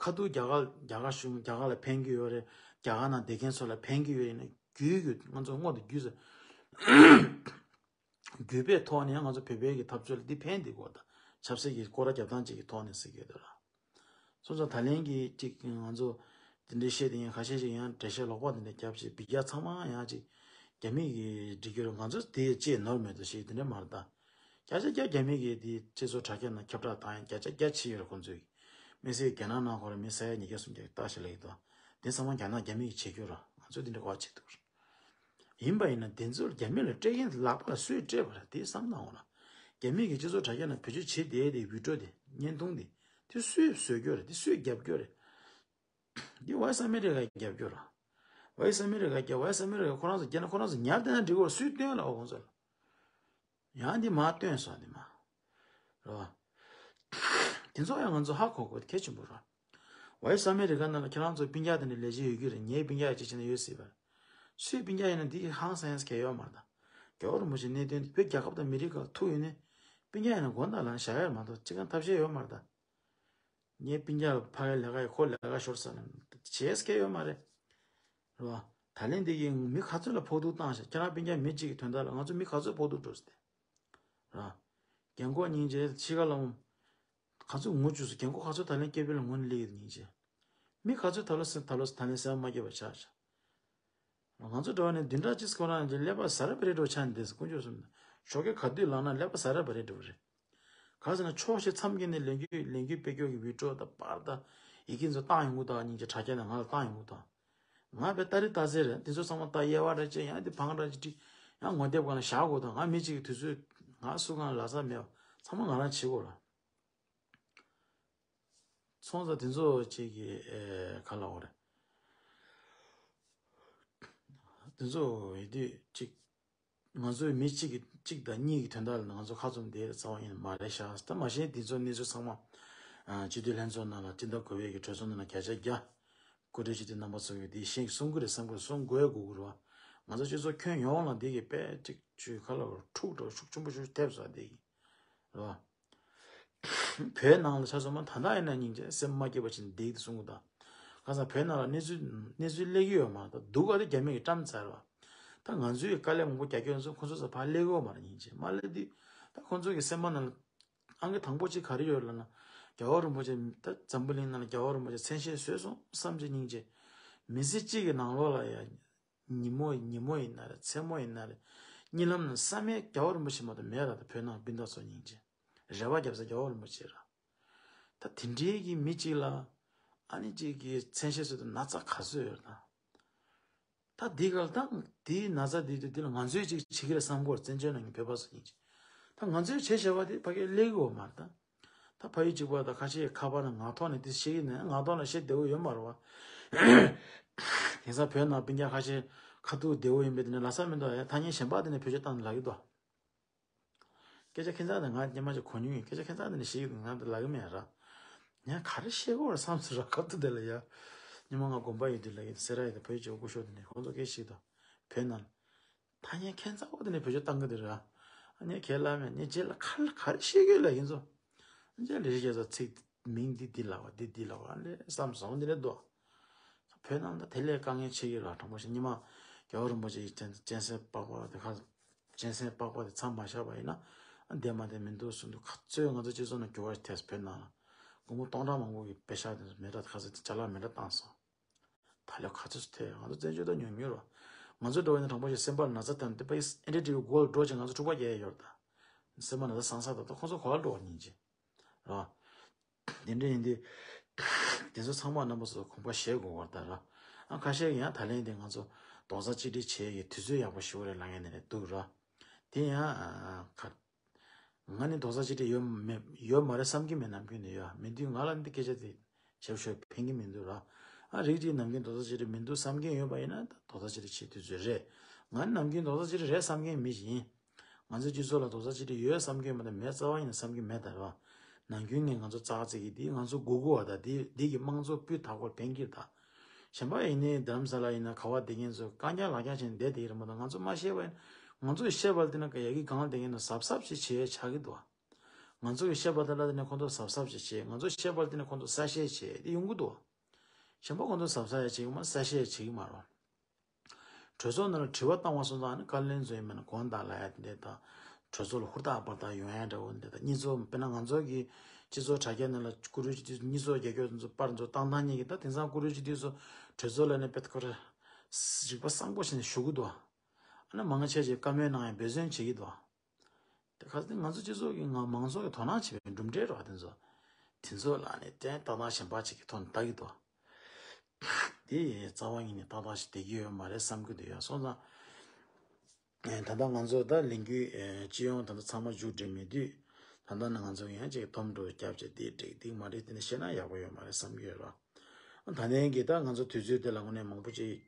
ཁ་ཐུག་རྒྱ་གར་རྒྱ་གར་གཞུང་རྒྱ་གར་ལ་ཕན་གྱི་ཡོད་རེད། རྒྱ་གར་ནང་བསྡད་མཁན་ཚོ་ལ་ཕན་གྱི་ཡོད་རེད་ན། རྒྱུས་ཀྱི་ང་ཚོ་སྔོན་དུ་རྒྱུས་ཟེར། རྒྱུས་པའི་ཐོག་ནས་ཡང་ང་ཚོ་བོད་པའི་གི་འཐབ་རྩོད་ལ་འདི་ཕན་འདི་དགོས། ད་ཆབ་སྲིད་ཀྱི་སྐོར་ར་རྒྱབ་སྟངས་ཅིག་གི་ཐོག་ནས་ཟེར་གྱི་ཡོད་དོ་ར། སོང་ཙང་ད་ལན་གྱི་ཅིག་ང་ཚོ་འདི་འདྲའི་བཤད་དེ་ཡང་ཁ་ཤས་ཤིག་ཡང་འགྲེལ་བཤད་ལོག་པ་འདི་འདྲ་རྒྱབ་བྱས་འབི་རྒྱ་ཚང་མ་ཡང་ཅིག་རྒྱ་མི་གི་འགྲིག་གི་རེད། ང་ཚོ་དེ་ཅིག་ནོར་མེད་དོ་ཞིག་དེ་འདྲ་མ་རེད་ད། བརྒྱ་ཆ་བརྒྱ་རྒྱ་མི་གི་དེ་སྤྱི་ཚོགས་དྲ་རྒྱ་ནང་ཁྱབ་བསྒྲགས་བཏང་ཡང་བརྒྱ་ཆ་བརྒྱ་བྱས་ཡོད་རེད་ཁོང་ཚོས། དམིགས་བསལ་རྒྱ་ནག་ནང་ཁོ་ར་མི་ས་ཡ་ཉིས་བརྒྱ་སུམ་བརྒྱ་གི་ལྟ་ཞིག་ལ་ཡོད་དོ། དེ་ཚང་མ་རྒྱ་ནག་རྒྱ་མི་གི་བྱེད་རྒྱུ་ར། ང་ཚོས་དེ་འདྲ་གོ་བ་བྱེད་ཐུབ་རེད། ཡིན་པ་ཡིན་ན་དེ་ཚོར་རྒྱ་མི་ལ་སྤྲད་མཁན་ལག་པ་ལ་སུས་སྤྲད་པ་རེད། དེ་བསམ་བློ་བཏང་དགོས་ན། རྒྱ་མི་གི་སྤྱི་ཚོགས་དྲ་རྒྱ་ནང་བེད་སྤྱོད་བྱེད་བསྡད་དེ་བི་ཌིའོ་དེ་བརྙན་ཐུང་དེ་དེ་སུས་བཟོ་རྒྱུ་རེད། དེ་སུས་རྒྱབ་རྒྱུ་རེད། འདི་ཝའི་སི་ཨ་མི་རི་ཀས་རྒྱབ་རྒྱུ་རེད། ཝའི་སི་ཨ་མི་རི་ཀས་རྒྱབ། ཝའི་སི་ཨ་མི་རི་ཀས་ཁོ་རང་ཚོ་རྒྱབ་ན་ཁོ་རང་ཚོ་ཉར་བསྡད་ན་འགྲིག་གོ། སུས་སྟོན་ལ་འོ་ཁོང་ཚོ་ལ། ཡང་འདི་མ་སྟོན་སོང་འདི་མ། རེད་བ། དེ་ཚོ་ཡང་ང་ཚོ་ཧ་གོ་དགོས་གལ་ཆེན་པོ་རེད། ཝའི་སི་ཨ་མི་རི་ཀ་ནང་ལ་ཁྱེད་རང་ཚོ་སྤུན་ཀྱག་དེ་འདྲ་ལས་བྱེད་ཡོད་ཀྱི་རེད། ངའི་སྤུན་ཀྱག་ཅིག་བྱས་ན་ཡོད་སྲིད་པ་རེད། སུའི་སྤུན་ཀྱག་ཡིན་ན་འདི་ཧང་སང་ཡས་གལ་ཡོད་མ་རེད་ད། རྒྱལ་བ་རིན་པོ་ཆེ་གནད་དོན་འདི་བོད་རྒྱལ་ཁབ་དང་མི་རིགས་ཁག་ཐུག་ཡོད་ནས། སྤུན་ཀྱག་ཡིན་ན་དགོངས་དག་ལངས་བཞག་ཡས་མ་གཏོགས་ཅི་གང་ཐབས་ཤེས་ཡོད་མ་རེད་ད། ངའི་སྤུན་ཀྱག་ལ་ཕ་གིའི་ལས་ཀ་ཡོད། ཁོ་ལས་ཀ་ཤོར་ས་ནས་བྱེད་ས་གང་ཡང་ཡོད་མ་རེད། རེད་བ། ད་ལན་འདི་གིས་མི་ག་ཚོད་ལ་ཕོག་ཐུག་བཏང་ཤག་ཁྱེད་རང་སྤུན་ཀྱག་མི་གཅིག་གི་དོན་དག་ལ་ང་ཚོ་མི་ག་ཚོད་ཕོག་ཐུག་འགྲོ་ཟེར་ཏེ། རེད་བ། རྒན་གོག་སྙིང་རྗེ་ཕྱི་ཁ་ལ་འོང་། ག་ཚོད་ངུ་བཅུག་སོང་། རྒན་གོག་ག་ཚོད་ད་ལན་སྐྱེ་བོ་ལ་ངུ་ནས་སླེབས་ཡོད་སྙིང་རྗེ། མི་ག་ཚོད་ད་ལོ་ཟེར་ད་ལོ་ད་ལན་སེམས་མ་སྐྱིད་པ་ཆགས་ཤག་ང་ཚོ་འདྲ་བ་ནི་བདུན་ཕྲག་གཅིག་ཁོ་རང་གི་ཀླད་པ་ཟ་ར་བ་རེ་འགྲོ་ཆགས་འདུག་དཀོན་མཆོག་གསུམ། ཞོགས་ཀས་ག་དུས་ལངས་ན་ཀླད་པ་ཟ་ར་བ་རེ་འགྲོ་རེད། ག་ཟེར་ན་ཕྱོགས་བཞི་མཚམས་བརྒྱད་ནས་ལས་འགུལ་ལས་འགུལ་སྤེལ་རྒྱུ་གི་བི་ཌིའོ་དང་པར་དང་ཡི་གེ་ཚོ་བཏང་ཡོང་གི་འདུག་སྙིང་རྗེ། དྲ་རྒྱ་ནས་ང་ལ་བཏང་ཡོང་གི་འདུག་ང་བས་ལྟ་རི་ལྟ་ཟེར་རེད། དེ་ཚོ་ཚང་མ་ལྟ། དབྱེ་བ་འདྲ་བྱས། ཡང་དེ་བང་འདྲ་ཅིག་བསྒྲིགས། ཡང་ངོ་དེབ་སྒང་ལ་བཞག་དགོས་དང་། ང་མི་གཅིག་གི་དུས་ཚོད། ང་སུ་གང་ལ་ས་མེད་པ། ཚང་མ་ང་རང་བྱེད་དགོས་ལ། སོང་ཙང་དེ་ཚོ་གཅིག་གི་ཨེ་ག་ལ་འོ་རེད། དེ་ཚོ་ཡིན་དུས་གཅིག་ང་ཚོའི་མི་གཅིག་གི་གཅིག་དང་གཉིས་ཀྱི་དོན་དག་ལ་ང་ཚོ་ཁ་བཙུམ་བསྡད་རྩ་བ་ཡིན་མ་རེད་ཤག་ད་མ་གཞི་དེ་ཚོ་གནས་ཚུལ་ཚང་མ་ཨ་སྤྱི་འཐུས་ལྷན་ཚོགས་ནང་ལ་སྤྱི་ཟླ་དགུ་པའི་གི་གྲོས་ཚོགས་ནང་ལ་བརྒྱ་ཆ་བརྒྱ་སྐུ་མགྲོན་སྤྱི་འཐུས་རྣམ་པ་ཚོ་གིས་དེ་ཤེས་གསུང་གི་རེད་བསམ་གི། གསུང་དགོས་དགོས་ཀྱི་རེད་བ། ང་ཚོ་སྤྱི་ཚོགས་ཁྱོན་ཡོངས་ལ་འདི་གི་དཔེ་གཅིག་ཆུའི་ཁ་ལ་འཁྲུག་འགྲོ་ཤུགས་ཆེན་པོ་ཤུགས་ཐེབས་ས་འདི་གི་རེད་བ། བོད་ནང་ལ་ཆ་མཚོན་ན་ད་ལྟ་ཡིན་ན་སྙིང་རྗེ། སེམས་མ་སྐྱིད་པ་བྱས་ནས་བསྡད་ཀྱི་འདུག་གསུང་གི་འདུག་གང་ཟག་བོད་ནང་ལ་གནས་ཚུལ་གནས་ཚུལ་སླེབས་ཀྱི་ཡོད་མ་རེད། ད་སྡུག་ག་དེ་རྒྱ་མི་གིས་བཀྲམ་ཚར་བ། ད་ང་ཚོའི་དཀའ་ལས་མང་པོ་རྒྱག་རྒྱུ་ཚོ་ཁོ་ཚོ་ཚོ་ཕར་སླེབས་ཀྱི་ཡོད་མ་རེད། སྙིང་རྗེ། མ་སླེབས་དུས་ད་ཁོ་ཚོ་གི་སེམས་པ་ནང་ལ་ཨང་ཀི་དང་པོ་གཅིག་ག་རེ་ཡོད་ལབ་ན། རྒྱལ་བ་རིན་པོ་ཆེ། ད་འཛམ་བུ་གླིང་ནང་ལ་རྒྱལ་བ་རིན་པོ་ཆེ་མཚན་ཤས་བཟོས་སོང་བསམ་བྱས། སྙིང་རྗེ། མི་ཚེ་གཅིག་གི་ནང་ལོགས་ལ་ཡ། ཉིན་མོ་ཉིན་མོ་ཡིན་ན་རེད། མཚན་མོ་ཡིན་ན་རེད། གཉིད་ལམ་ནང་བསམ་ཡས་རྒྱལ་བ་རིན་པོ་ཆེ་མ་གཏོགས་མེད་ར། ད་བོད་ནང་སྤུན་ཟླ་ཚོ་སྙིང་རྗེ། རེ་བ་རྒྱབ་ས་རྒྱལ་བ་རིན་པོ་ཆེ་ར། ད་དེ་འདྲའི་གི་མི་གཅིག་ལ་ཨ་ནི་གཅིག་གི་མཚན་ཤས་བཟོས་དུས་ན་ཚ་ག་ཚོད་ཡོད་ད། ད་འདི་ག་ལ་ད་འདིའི་ན་ཚ་འདི་དུས་འདི་ལ་ང་ཚོས་ཅིག་བྱེད་ཀྱི་རེད་བསམ་གི་ཡོད་རེད། བཙན་བྱོལ་ནང་གི་བོད་པ་ཚོ་སྙིང་རྗེ། ད་ང་ཚོས་བྱས་བྱས་པ་དེ་ཕ་གིར་སླེབས་ཀྱི་ཡོད་མ་རེད་ད། ད་ཕ་ཡུལ་གཅིག་པ་དང་ཁ་ཤས་ཁ་པར་ནང་ངག་ཐོག་ནས་དེ་བཤད་ཀྱི་ནས་ངག་ཐོག་ལ་བཤད་བདེ་བོ་ཡོད་མ་རེད་བ། དེང་སང་བོད་ནང་སྤུན་ཀྱག་ཁ་ཤས་ཁ་ཐུག་བདེ་བོ་ཡིན་པས་དེ་ནས་ལབ་ས་མི་འདུག་ཡ། ཐ་སྙད་གཞན་པ་དེ་ནས་བེད་སྤྱོད་བཏང་ནས་ལབ་ཀྱི་འདུག་སྐད་ཆ་ཁྱད་མཚར་དེ་ང་སྔོན་མ་ཅིག་གོ་མྱོང་ཡོད། སྐད་ཆ་ཁྱད་མཚར་དེ་ནས་བཤད་ཀྱི་འདུག་ང་དེ་ལབ་ཀྱི་མེད་ར། ངས་ག་རེ་བཤད་དགོས་རེད་བསམ་སོང་ར། སྐབས་དེ་ལ་ཡ། སྔོན་མ་ང་དགོན་པ་ཡོད་དུས་ལ་ཡིན་སེ་ར་ཡོད་དུས་བོད་ཀྱི་སྐུ་ཞབས་དེ་ནས་ཁོང་ཚོ་སྐད་ཞིག་དང་བོད་ནང་ཐ་སྙད་ཁྱད་མཚར་པོ་དེ་ནས་བེད་སྤྱོད་བཏང་གི་འདུག་ར། ཨ་ནི་ཁས་ལ་མེད། ངས་རྗེས་ལ་ག་རེ་ག་རེ་བཤད་དགོས་ལ་ཡིན་ཙང་། རྗེས་ལ་རེ་ཞིག་ཚིག་མིང་འདི་འདི་ལབ་པ། འདི་འདི་ལབ་པ་ལས་བསམ་སོང་། འདི་རེད་འདུག་བོད་ནང་ད་དེ་ལས་དཀའ་ངལ་ཆེ་གི་ར། དྲང་པོ་བཤད། སྔོན་མ་རྒྱལ་བ་རིན་པོ་ཆེ་ཡི་སྤྱན་སྤྱན་སེམས་པགས་པ་དེ་ཁ། སྤྱན་སེམས་པགས་པ་དེ་མཚམས་མ་བཞག་པ་ཡིན་ན་ཨ་བསྡད་མ་བསྡད་མི་འདུག་གསུངས་འདུག་ག་ཚོད་ང་ཚོ་སྤྱི་ཚོགས་ནང་འགྱུར་བ་ཐེབས། བོད་ནང་ལ་སྒོར་མོ་སྟོང་ཕྲག་མང་པོ་གི་པེ་ཤག་དེ་ཚོ་མེ་དྲག་ཁ་ཚོད་དེ་ཅ་ལག་མེ་དྲག་བཏང་སོང་། ད་ལོ་ག་ཚོད་ཐེབས། ང་ཚོ་བཙན་བྱོལ་དུ་ཉུང་ཉུང་ར། ང་ཚོ་འགྲོ་བ་ཡིན་ན་དྲང་པོ་བཤད་སེམས་པ་ལ་ན་ཚ་ཐེབས་ནས་དེ་པ་ཨེན་ཊི་ཊི་བི་མགོ་ལ་འགྲོ་བྱས་ང་ཚོ་འཁྲུག་པ་རྒྱག་ཡ་ཡོད་ར། ད་སེམས་པ་ན་ཚ་སངས་ས་ད་ད་ཁོང་ཚོ་ག་པར་འགྲོ་བ་ཡིན་གྱི་ར། དེ་འདྲ་ཡིན་དུས་དེ་ཚོ་ཚང་མ་རྣམ་པ་ཚོ་དགོངས་པ་བཞེས་དགོས་པ་རེད་ད་ར། ཨ་ཁ་ཤས་ཀྱིས་ཡང་ད་ལན་དེ་ང་ཚོ་རྡོག་རྩ་གཅིག་སྒྲིལ་བྱེད་ཀྱི་དུས་ཚོད་ཡག་པོ་ཞིག་རེད་ལབ་མཁན་དེ་འདྲ་འདུག་ར། དེ་ཡང་ཨ་ཁ། ང་ནི་རྡོག་རྩ་གཅིག་སྒྲིལ་ཡོད་མེད་ཡོད་མ་རེད་བསམ་གྱི་མེད། ནམ་རྒྱུན་ནས་ཡོད། མི་འདུག་ང་ལ་འདི་སྐད་ཆ་དེ་ཞབས་ཞུ་ཕན་གྱི་མི་འདུག་ར། ཨ་རིགས་གཅིག་ནམ་རྒྱུན་རྡོག་རྩ་གཅིག་སྒྲིལ་མི་འདུག་བསམ་མཁན་ཡོད་པ་ཡིན་ན་ད་རྡོག་རྩ་གཅིག་སྒྲིལ་བྱེད་དུས་ཚོད་རེད། ང་ནི་ནམ་རྒྱུན་རྡོག་རྩ་གཅིག་སྒྲིལ་རེད་བསམ་མཁན་མི་ཞིག་ཡིན། ང་ཚོའི་སྤྱི་ཚོགས་ལ་རྡོག་རྩ་གཅིག་སྒྲིལ་ཡོད་བསམ་གྱི་མེད་ད། མེད་རྩ་བ་ཡིན་ན་བསམ་གྱི་མེད་ད་ར། ནམ་རྒྱུན་ནས་ང་ཚོ་ཙག་ཙིག་གི་འདི་ང་ཚོ་དགོས་དགོས་པ་ད་འདི་འདི་གི་དམངས་གཙོ་སྤུས་དག་པོར་ཕན་གྱི་རེད་ད། གཞན་པ་ཡིན་ནའི་རྡ་རམ་ས་ལ་ཡིན་ན་ག་པར་བསྡད་མཁན་ཚོ་རྐང་རྐྱང་ལག་རྐྱང་བྱས་ནས་བསྡད་བསྡད་ཀྱི་རེད་མ་གཏོགས། ང་ཚོ་མ་ཤེས་པ་ཡིན། ང་ཚོ་ཤེས་པ་དེ་ན་ཡ་གི་སྒང་ལ་བསྡད་མཁན་ཚོ་གཟབ་གཟབ་ཅིག་བྱེད་ཆགས་ཀྱི་འདུག་ང་ཚོ་གི་ཤེས་པ་དེ་ལ་དེ་ནས་ཁོང་ཚོ་གཟབ་གཟབ་ཅིག་བྱེད། ང་ཚོ་ཤེས་པ་དེ་ནས་ཁོང་ཚོ་གསལ་བཤད་བྱེད་དེ་ཡོང་གི་འདུག་གཞན་པ་ཁོང་ཚོ་གཟབ་གཟབ་ཡ་བྱེད་ཀྱི་མ་གསལ་བཤད་བྱེད་ཀྱི་མ་རེད། གྲོས་ཚོགས་ནང་ལ་དྲི་བ་བཏང་བ་སོང་ཙང་ནི་བཀའ་བློན་ཚོ་ཡིན་མིན་ན་དགོངས་དག་ལབ་ཡ་དེ་འདྲ་དང་། གྲོས་ཚོགས་ལ་ཧུར་ཐག་འབར་ཐག་ཡོང་ཡ་འདྲ་བོ་འདི་དང་། གཉིས་ཚོགས་དཔེར་ན་ང་ཚོ་གི་སྤྱི་ཚོགས་དྲ་རྒྱ་ནང་ལ་བཀུར་འོས་སྤྱི་འཐུས་གཉིས་ཚོགས་རྒྱལ་ཁྱོད་ཚོ་པར་ཚོ་བཏང་བཏང་ཉིད་ཀྱི་ད་དེང་སང་བཀུར་འོས་སྤྱི་འཐུས་ཚོ་གྲོས་ཚོགས་ལ་ནས་དཔེ་ཁོ་ར་རིག་པ་བཟང་པོ་བྱས་ནས་ཞུ་གི་འདུག་ཨ་ན་མང་ཆེ་ཆེ་བཀའ་མོལ་གནང་ཡ་འབད་བརྩོན་བྱེད་ཀྱི་འདུག་དེ་ཁ་སང་ང་ཚོ་སྤྱི་ཚོགས་ཀྱི་ང་མང་ཚོགས་ཀྱི་དོ་སྣང་བྱེད་པའི་གྲུབ་འབྲས་རེད་བ། དེ་ཚོ་དེ་ཚོ་ལ་ནི་བརྟན་ཏག་ཏག་གཞན་པ་ཅིག་གི་ཐོག་ནས་ལྟ་གི་འདུག་དེ་རྩ་བ་ཉིད་ནས་ཏག་ཏག་ཞིག་བསྡད་ཀྱི་ཡོད་མ་རེད་བསམ་གྱི་འདུག་ཡ། སོང་ཙང་ཨེ་ད་ལྟ་ང་ཚོ་ད་ལས་འགུལ་ཨེ་སྤྱི་ཡོངས་ད་ལྟ་ཚང་མ་མཇུག་སྒྲིལ་མེད་དུས། ད་ལྟ་ནི་ང་ཚོ་ཡང་ཅིག་དོམ་འགྲོ་རྒྱབ་བྱས་དེ་འགྲིག་འགྲིག་མ་འགྲིག་དེ་ནི་བཤད་ན་ཡག་པོ་ཡོད་མ་རེད་བསམ་གྱི་ཡོད་ར། ད་ནས་ཀྱི་ད་ང་ཚོ་དུས་ཚོད་དེ་ལ་དངོས་གནས་མང་པོ་ཅིག་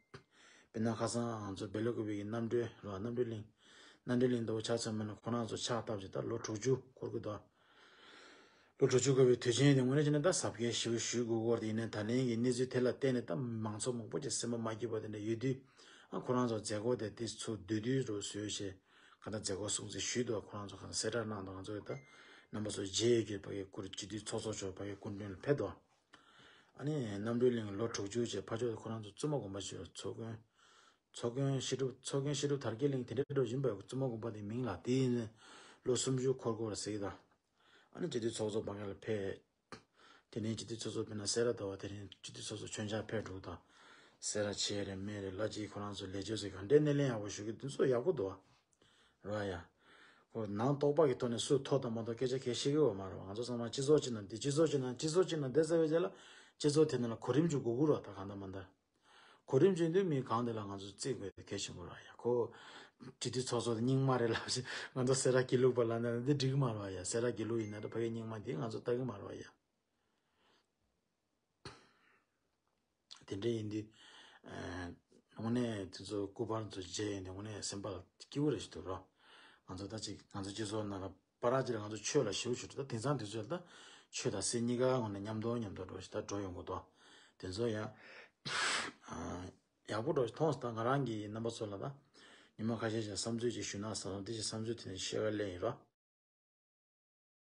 དཔེར་ན་ཁ་སང་ང་ཚོ་སྦེལ་ཀོབ་ཀྱི་རྣམ་གྲོལ་ར། རྣམ་གྲོལ་གླིང་། རྣམ་གྲོལ་གླིང་དུ་ཆ་མཚོན་པ་ན་ཁོ་རང་ཚོ་ཕྱག་བཏབ་བྱས་ད་ལོ་དྲུག་ཅུ་འཁོར་གི་འདུག་ལོ་དྲུག་ཅུ་འཁོར་བའི་དུས་ཆེན་དེ་དངོས་གནས་བྱས་ན་ད་གཟབ་རྒྱས་ཞེ་པོ་ཞུ་དགོས་སྐོར་དེ་ཡིན་ནའི། ད་ལན་གྱི་གནས་ཚུལ་དེ་ལ་བརྟེན་ནས་ད་མང་ཚོགས་མང་པོ་ཅིག་སེམས་པ་མ་སྐྱིད་པ་དེ་འདྲ་ཡོད་དུས། ཨ་ཁོ་རང་ཚོ་མཛད་སྒོ་དེ་དེ་ཚོ་བསྡུས་བསྡུས་རུ་བཟོས་བྱས་ག་ད་མཛད་སྒོ་སྲུང་བརྩི་ཞུས་འདུག་ཁོ་རང་ཚོ་ག་ད་གསལ་བསྒྲགས་གནང་འདུག་ང་ཚོ་ད་རྣམ་པ་ཚོ་མཇལ་ཡོད་ཀྱི་ཕ་གི་སྐུ་སྤྱི་འཐུས་ཚོགས་གཙོ་མཆོག་ཕ་གི་སྐུ་མགྲོན་ལ་ཕེབས་འདུག་ཨ་ནི་རྣམ་གྲོལ་གླིང་ལོ་དྲུག་ཅུ་བྱས་ཕར་ཕྱོགས་ཁོ་རང་ཚོ་བཙུན་མ་དགོན་པ་ཞིག་ཚོ་དགོན། ཚོ་དགོན་བཤད་སྒྲུབ་ཚོ་དགོན་བཤད་སྒྲུབ་དར་རྒྱས་གླིང་དེ་འདྲ་འགྲོ་བཞིན་པའི་བཙུན་མ་དགོན་པ་དེ་མིང་ལ་དེ་ཡིན་ནས་ལོ་སུམ་ཅུ་འཁོར་འཁོར་ཟེར་གྱི་ད། ཨ་ནི་སྤྱི་འཐུས་ཚོགས་གཙོ་བྷང་ག་ལ་ཕེབས། དེ་ནས་སྤྱི་འཐུས་ཚོགས་གཙོ་དཔེར་ན་སེ་ར་ཟླ་བ་དེ་རིང་སྤྱི་འཐུས་ཚོགས་གཙོ་མཆོད་མཇལ་ཕེབས་འགྲོ་ད། སེ་ར་བྱེས་རེད་མེད་རེད་ལ་ཅིག་ཁོ་རང་ཚོ་ལས་བྱེད་ཚོས་ག་འདྲའི་སྣེ་ལེན་ཡག་པོ་ཞུ་གི་འདུག་ཚོ་ཡག་པོ་འདུག་བ། ར་ཡ། ཁོ་ནང་རྟོག་པ་གི་ཐོག་ནས་སུ་མཐོ་དང་མ་མཐོ་སྐད་ཆ་གས་བཤད་གི་ཡོད་མ་རེད་བ། ང་ཚོ་ཚང་མ་སྤྱི་ཚོགས་གཅིག་ནང་འདི་སྤྱི་ཚོགས་གཅིག་ནང་སྤྱི་ཚོགས་གཅིག་ནང་བསྡད་ཚར་བའི་རྗེས་ལ་སྤྱི་ཚོགས་དེ་ནང་ལ་གོ་རིམ་ཅིག་དགོས་ཀྱི་རེད་བ། ད་གང་ལྟར་མ་ལྟར། གོ་རིམ་བྱེད་དུས་མི་གང་དེ་ལ་ང་ཚོ་བརྩི་དགོས་གལ་ཆེན་པོ་རེད་ཡ། ཁོ་སྤྱི་འཐུས་ཚོགས་གཙོ་དེ་རྙིང་མ་རེད་ལབ་ཞིག་ང་ཚོ་སེ་ར་དགེ་ལུགས་པ་ལབ་ན་འདི་འགྲིག་གི་མ་རེད་ཡ། སེ་ར་དགེ་ལུགས་ཡིན་ན་འདྲ་ཕ་གི་རྙིང་མ་འདི་ང་ཚོ་ལྟ་གི་མ་རེད་ཡ། དེ་འདྲ་ཡིན་དུས། ཨ། དངོས་གནས་དེ་ཚོ་སྐུ་པར་ཚོ་མཇལ་ཡོང་དུས་དངོས་གནས་སེམས་པ་ལ་སྐྱིད་པོ་རེ་ཞིག་འདུག་རོ། ང་ཚོ་ད་ཅིག་ང་ཚོ་སྤྱི་ཚོགས་ནང་ལ་བར་ཅིག་ལ་ང་ཚོ་ཆོས་ལ་ཞེ་པོ་ཞིག་འགྲོ། ད་དེང་སང་དུས་ཚོད་ལ་ད་ཆོས་དང་སྲིད་གཉིས་ཀ་ངོ་ནས་མཉམ་དུ་མཉམ་དུ་འགྲོ་ཞིག་ད་འགྲོ་ཡོང་གི་འདུག་དེ་ཚོ་ཡང་། ཨ། ཡག་པོ་འགྲོ་ཞིག་མཐོང་སོང་། ད་ང་རང་གིས་རྣམ་པ་ཚོ་ལ་ད་ཉི་མ་ཁ་ཤས་ཤིག་བསམ་ཚུལ་ཅིག་ཞུ་ན་བསམ་སོང་། དེ་ཞིག་བསམ་ཚུལ་དེ་ནས་བཤད་ག་སླེབས་ཡིན་རོ།